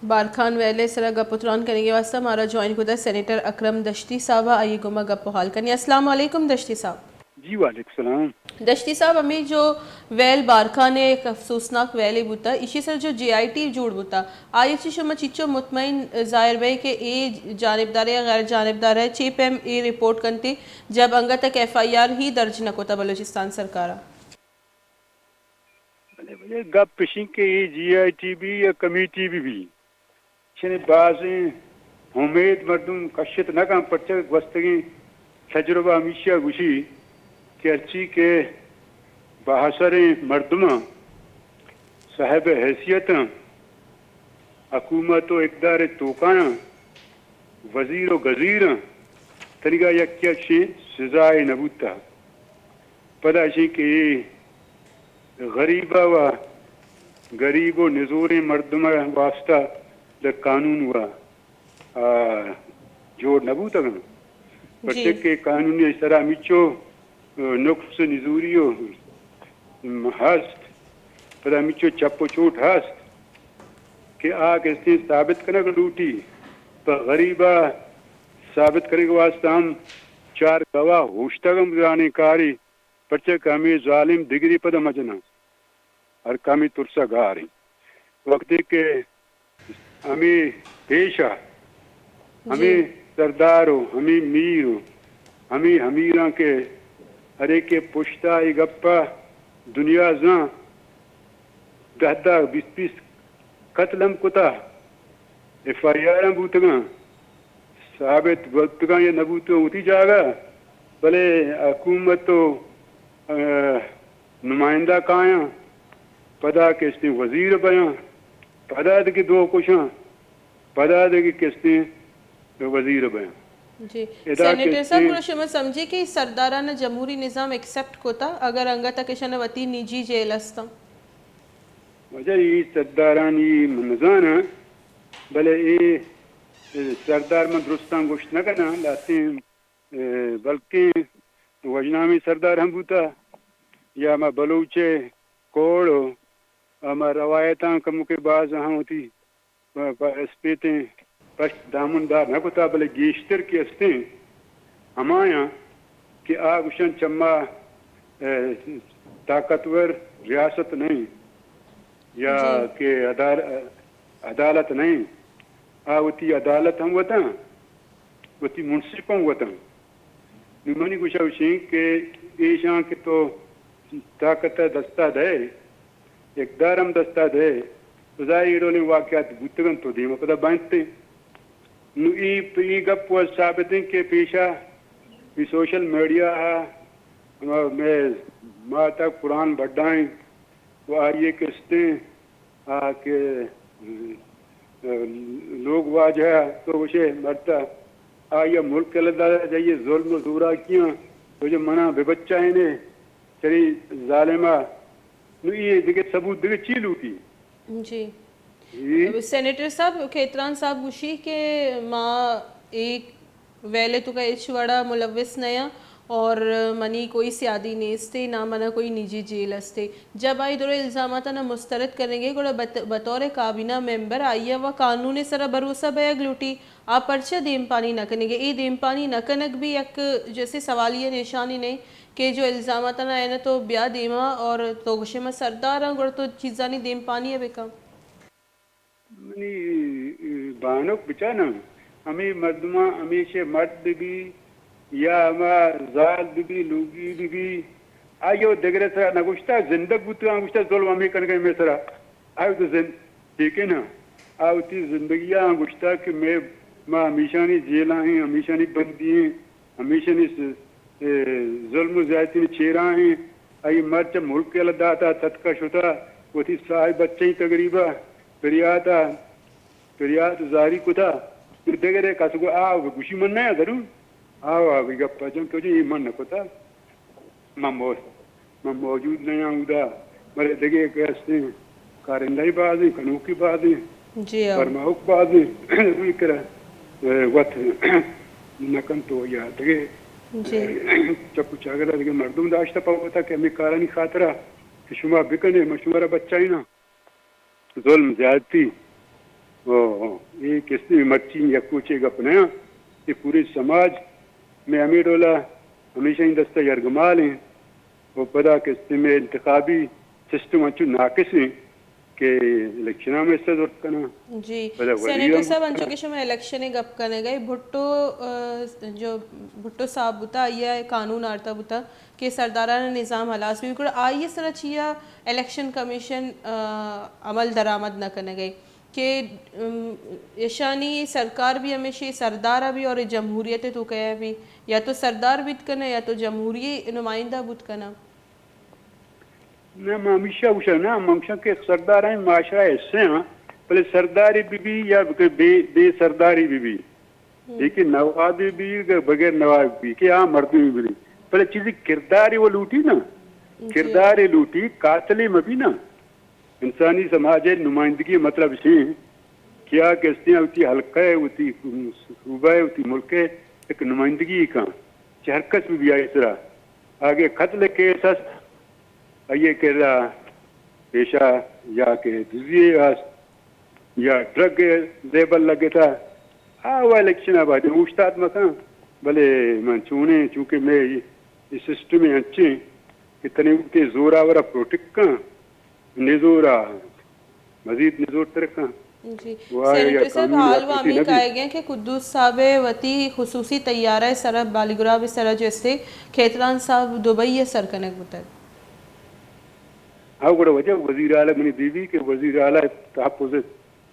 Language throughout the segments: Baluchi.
بارکھان ویل ءِ سرا گپ ءُ تران کنگ ءِ واستہ مارا جوائن کتگ سینیٹر اکرم دشتی صاحب ءَ، آئی ءِ گوما گپ ءُ حال کنیں۔ السلام علیکم دشتی صاحب۔ جی، وعلیکم السلام۔ دشتی صاحب، ہمے جو ویل بارکھان ءِ یک افسوسناک ویلے بوتگ، ایشی سر جو جے آئی ٹی جوڑ بوتگ، آئی ءَ چہ شما چچو مطمئن ظاہر بئے کہ اے جانبدار ءَ یا غیر جانبدار ءَ چے پیم اے رپورٹ کنت، جب انگت تک ایف آئی آر ہی درج نہ کتگ بلوچستان سرکار ءَ؟ بلے، بلے، گپ اش انت کہ اے جے آئی ٹی بی یا کمیٹی بہ بی، چنیں بازیں امیت مردم کشت نہ کنت، پرچا کہ گوستگیں تجربہ ہمیشی ءَ گوشی کہ ہرچی کہ بااثریں مردماں، صاحب حیثیتاں، حکومت ءُ اقدار ءِ توکایاں، وزیر ءُ گزیراں، تنیگا یکے ءَ چشیں سزائے نہ بوتگ۔ پدا اشیں کہ اے غریب ءَ و غریب ءُ نزوریں مردم ءِ واستہ در قانون و، آ، جوڑ نہ بوتگ انت۔ جی۔ پرچہ کہ قانون ءِ سرا ہمیچو، آ، نقص نزوری و، م، ہست، پدا ہمیچو چپ و چوٹ ہست کہ آ کسے ثابت کنگ لوٹی، پہ غریب ءَ ثابت کنگ واسطہ ہم چار گواہ اوشتگ ہم زانیں کاری، پرچہ کہ ہمے ظالم دگری پدا مجناں، ہر کمی ترسا گاریں۔ وقتی کہ ہمے پیشہ، ہمے جی۔ سردار و ہمے میر و ہمے امیراں کہ ہر ایک پشتا اے گپا دنیا زان، دہ دہ بیست بیست قتل ہم کتا، ایف آئی آر ہم بوتگاں، ثابت بوتگاں یا نہ بوتگاں وتی جاگہ، بلے حکومت و، آ، نمائندہ کایاں، پدا کستیں وزیر بیاں، پدا دگہ دو کشاں، پدا دگہ کستیں وزیر بیاں۔ جی۔ ادا سینیٹر صاحب، کستیں گڑا شما سمجھے کہ سرداران جمہوری نظام ایکسپٹ کتا، اگر انگت کہ اشان وتی نجی جیل استاں؟ واجہ، اے سردارانی من نزاناں، بلے اے، اے سردار من درستاں گوشت نہ کناں، لہتیں، اے، بلکیں وژنامیں سردار ہم بوتا، یا ما بلوچ ءِ کوڑ و ہما روایتاں کمکے باز ہم وتی پہ، پہ اسپیتیں پشت دامن دار نہ کتا، بلے گیشتر کہ استیں ہمایاں کہ آ گوشن چما، اے، طاقتور ریاست نہیں یا جی۔ کہ عدال-، عدالت نہیں، آ وتی عدالت ہم وتاں، وتی منصف ہم وتاں۔ نوں منی گوشگ اش انت کہ ایشاں کہ تو طاقت ءَ دستا دئے، اقدار ہم دستا دئے، بزاں اے ڈولیں واقعات بوتگ انت تو دیما پدا بنت۔ نوں اے، اے گپ و ثابت انت کہ پیشا اے سوشل میڈیا ءَ ہما مئے مات ءَ قرآن بڈائیں و آئی ءِ کستیں آ کہ، م، لوگ واجہ تو گوشے مرتا، آئی ءَ ملک یلہ داتا، جائیے ظلم و زوراکیاں، تو جو منا بے بچائینے، چری ظالما۔ نو اے دگہ ثبوت دگہ چی لوٹی؟ جی۔ جی۔ سینیٹر صاحب، کھیتران صاحب گوشی کہ ما ایک ویل ءِ توکا ہچ وڑا ملوث نیاں اور منی کوئی سیادی نیستے، نہ منا کوئی نجی جیل استے۔ جب آئی درو الزاماتانا مسترد کنگے، گڑا بط-، بطور کابینہ ممبر آئی ءَ و قانون ءِ سرا بھروسہ بیگ لوٹی۔ آ پرچہ دیمپانی نہ کنگے؟ اے دیمپانی نہ کنگ بھی یک جیسے سوالیہ نشانی نہیں کہ جو الزاماتانا اینہ تو بیا دیما اور تو گوشے ما سرداراں، گڑا تو چیزانی دیمپانی ءَ بکن۔ منی بانک بچار نہ، ہمے مردماں ہمیشہ مرد بہ بی یا ہما زال بہ بی، لوگی بہ بی، آئی ءَ دگرے سرا نہ گوشتا، زندگ بوتگاں گوشتا ظلم ہمے کنگا مئے سرا۔ آئی تو زند-، ٹھیک ہے نا؟ آ وتی زندگی ءَ گوشتا کہ مئے، ما ہمیشانی جیل ءَ ایں، ہمیشانی بندی ایں۔ ہمیشانی س-، اے، ظلم و زیادتی نی چیرا ایں۔ آئی مرچ ملک یلہ داتا، تتکا شتا، وتی ساہ بچیں تقریبا پریاتا، پریات زاری کتا۔ دگرے کس گو آ گوشی من نیا ضرور۔ آ، آ، گپا جن تو جی من نہ کتا۔ من مو-، من موجود نیاں اودا، بلے دگہ کہ ہستیں کارندہ بازیں، کنوکی بازیں، جی ہاں۔ فرماؤک بازیں، اے کرا، اے، وت نہ کن تو یا دگہ، جی۔ اے، چپ و چاگرد دگہ مردم داشتہ پہ وتا کہ ہمیں کارانی خاطرا کہ شما بکنے، من شما را بچائیناں۔ ظلم زیادتی۔ او، او، اے کستے مرچی یک روچے گپ نہ ایں، اے پورے سماج میں ہمے ڈولا ہمیشہ این دستہ یرگمال ہیں۔ و پدا کستے میں انتخابی سسٹم انچو ناقص ہیں کہ الیکشن میں حصہ زرت کناں۔ جی، پدا وزیر سینیٹر ہم صاحب، انچو کہ شما الیکشن گپ کنگ ءَ، بھٹو، آ، جو بھٹو صاحب بوتا، آئی ءَ قانون آرتا بوتا کہ سردارانہ نظام ہلاس بی، گڑا آئی ءِ سرا چیا الیکشن کمیشن، آ، عمل درآمد نہ کنگ ءَ؟ کہ، ام، ایشانی سرکار بھی ہمیشی سردار بھی اور جمہوریت تو کیا بھی، یا تو سردار بیت کنہ یا تو جمہوری نمائندہ بوت کنہ۔ نہ، ما ہمیشہ گوشاں، نہ، ما گوشاں کہ سردار ہیں، معاشرہ حصے ہیں، بلے سرداری بی بی یا بے، بے سرداری بی بی۔ لیکن نوابی بی، بغیر نواب بی، کہ آ مردمی بی۔ بلے چیزی کرداری وہ لوٹی نا، کرداری لوٹی، قاتلی مبی نا۔ انسانی سماج ءِ نمائندگی ءِ مطلب اش انت کہ آ کسے ءَ وتی حلقہ ءَ، وتی صوبہ ءَ، وتی ملک ءَ یک نمائندگی کن، چہ ہر کس بہ بی آئی سرا۔ اگہ قتل ءِ کیس است، آئی ءِ کرا پیشہ یا کہ دزی ءِ است یا ڈرگ ءِ لیبل لگتا، آ و الیکشن ءَ باید اوشتات مکن۔ بلے من چونیں، چونکہ میں اے سسٹم انچیں کہ تنے وتی زورآور ءَ پروٹیکٹ کن، نزور ءَ مزید نزور تر کن۔ جی۔ و آ سینیٹر یا صاحب، قانون حال و واپسی ہمیں نہ بیت۔ کائے گئے کہ قدوس صاحب ءِ وتی خصوصی طیارہ ءِ سرا، بالی گراب ءِ سرا جو استے کھیتران صاحب دبئی ءَ سر کنگ بوتگ۔ ہاں، گڑا وجہ وزیر اعلیٰ منی دیوی کہ وزیر اعلیٰ تحفظ،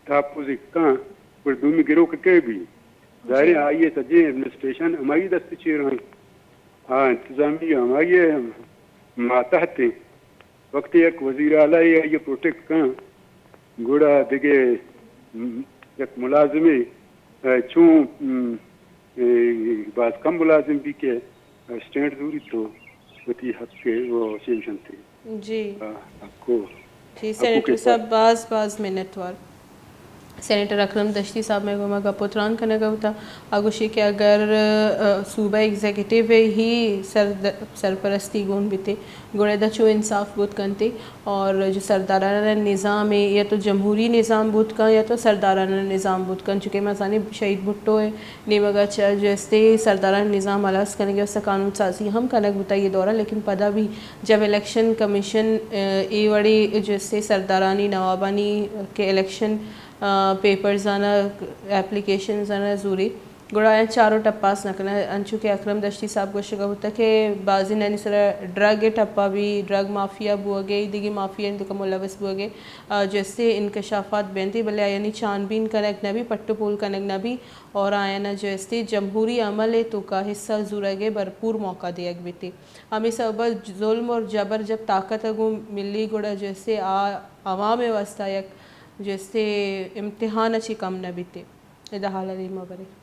تحفظ کن، گڑا دومی گروک کے بھی۔ ظاہر ہے، جی۔ آئی ءِ سجیں ایڈمنسٹریشن ہمائی دست چیر ہیں۔ ہاں، انتظامیہ ہمائی ءِ ماتحت ہیں۔ وقتی یک وزیر اعلیٰ ءَ آئی ءَ پروٹیکٹ کن، گڑا دگہ، م، یک ملازمے، ءَ، چون، م، اے، باز کم ملازم بی کہ اسٹینڈ زوری تو وتی حق ءَ وہ چیز انت۔ جی۔ آ، حق کو، جی، حقوق سینیٹر صاحب، باز، باز منتوار۔ سینیٹر اکرم دشتی صاحب مئے گوما گپ و تران کنگ ءَ بوتا۔ آ گوشی کہ اگر، ءَ، صوبہ ایگزیکٹو ءِ ہی سر-، سرپرستی گون بیتے، گڑا ادا چو انصاف بوت کنتے اور جو سردارانہ نظام ہے، یا تو جمہوری نظام بوت کن یا تو سردارانہ نظام بوت کن، چونکہ ما زانیں شہید بھٹو ءِ نیمگ ءَ چہ جو استے سردارانہ نظام ہلاس کنگ ءِ واستہ قانون سازی ہم کنگ بوتا یہ دورہ، لیکن پدا بھی جب الیکشن کمیشن، ءَ، اے وڑی جو استے سردارانی، نوابانی کہ الیکشن، ءَ، پیپرز آنا، اپلیکیشنز آنا زوری، گڑا آیاں چار و ٹپاس نہ کناں۔ انچو کہ اکرم دشتی صاحب گوشگ ءَ بوتگ کہ بازینانی سرا ڈرگ ءِ ٹپا بھی، ڈرگ مافیا بوگے، دگہ مافیا توکا ملوث بوگے، آ، جو استے انکشافات بینتے، بلے آیانی چھان بین کنگ نہ بی، پٹ و پول کنگ نہ بی اور آیانا جو استے جمہوری عمل ءِ توکا حصہ زورگ ءِ بھرپور موقع دیگ بیتے۔ ہمے سبب ءَ ظلم اور جبر جب طاقت ءَ گوں ملی، گڑا جو استے آ عوام ءِ واستہ یک جو استے امتحان ءَ چی کم نہ بیتے۔ ادا حال ءَ دیما برے۔